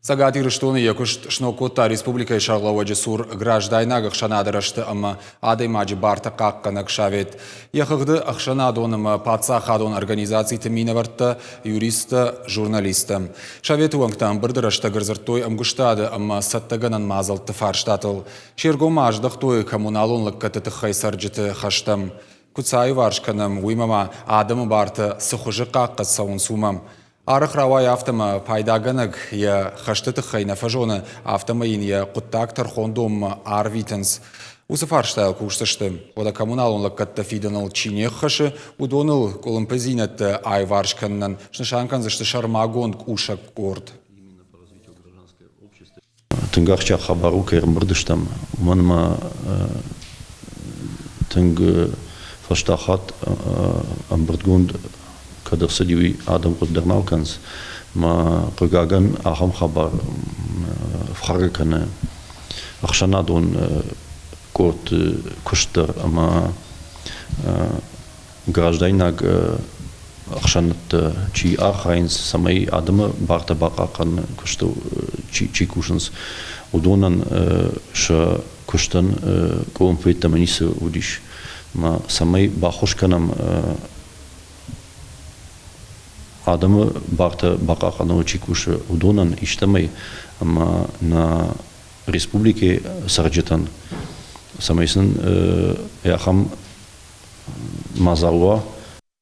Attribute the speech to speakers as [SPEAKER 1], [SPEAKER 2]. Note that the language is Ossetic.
[SPEAKER 1] Цӕгат Ирыстоны йӕ куыст сног кодта республикӕйы сӕргълӕууӕджы цур граждайнаг ӕхсӕнады рӕзты ӕмӕ адӕймаджы барты хъахъхъӕнӕг совет. Йӕ хыгъды ӕхсӕнадон ӕмӕ паддзахадон организациты минӕвӕрттӕ, юристтӕ, журналисттӕ. Советы уӕнгтӕ ӕмбырды рӕстӕг ӕрдзырдтой ӕмгуыстады ӕмӕ цӕттӕгӕнӕн мадзӕлтты фарстатыл. Се ргом ма аздӕхтой коммуналон лӕггӕдты тыххӕй цӕрджыты хӕстӕм. Куыд сӕ аиуварс кӕнӕм, уыимӕ ма адӕмы бартӕ цы хуызы хъахъхъӕд цӕуынц, уымӕ. Арӕх рауайы афтӕ ӕмӕ пайдагӕнӕг йӕ хӕсты тыххӕй нӕ фӕзоны, афтӕмӕй йын йӕ хъуыддаг тӕрхондонмӕ арвитынц. Уыцы фарстайыл кусдзысты. Уӕдӕ коммуналон лӕггӕдтӕ фидыныл чи не ххӕсы, уыдоныл къуылымпыдзинӕдтӕ аиуварс кӕнынӕн снысан кӕндзысты сӕрмагонд кусӕг къорд.
[SPEAKER 2] Тынг ахсджиаг хабар у, кӕй ӕрӕмбырд стӕм, уымӕн ӕмӕ тынг фӕстаг хатт ӕмбырдгонд кӕд ӕрцыди, уый адӕм хъуыды дӕр нал кӕнынц. Мӕ хъыгагӕн, ахӕм хабар ӕфхӕргӕ кӕны ӕхсӕнадон къордты куыст дӕр ӕмӕ граждайнаг ӕхсӕнадты чи архайынц, цӕмӕй адӕмы бартӕ бахъахъхъӕныны куысты чи кусынц, уыдонӕн сӕ куыстӕн къуылымпы йеддӕмӕ ницы уыдис. Ӕмӕ цӕмӕй баххуыс кӕнӕм адӕмы бартӕ бахъахъхъӕныныл чи кусы, уыдонӕн истӕмӕй ӕмӕ нӕ республикӕйы цӕрджытӕн, цӕмӕй сын ахӕм мадзал уа.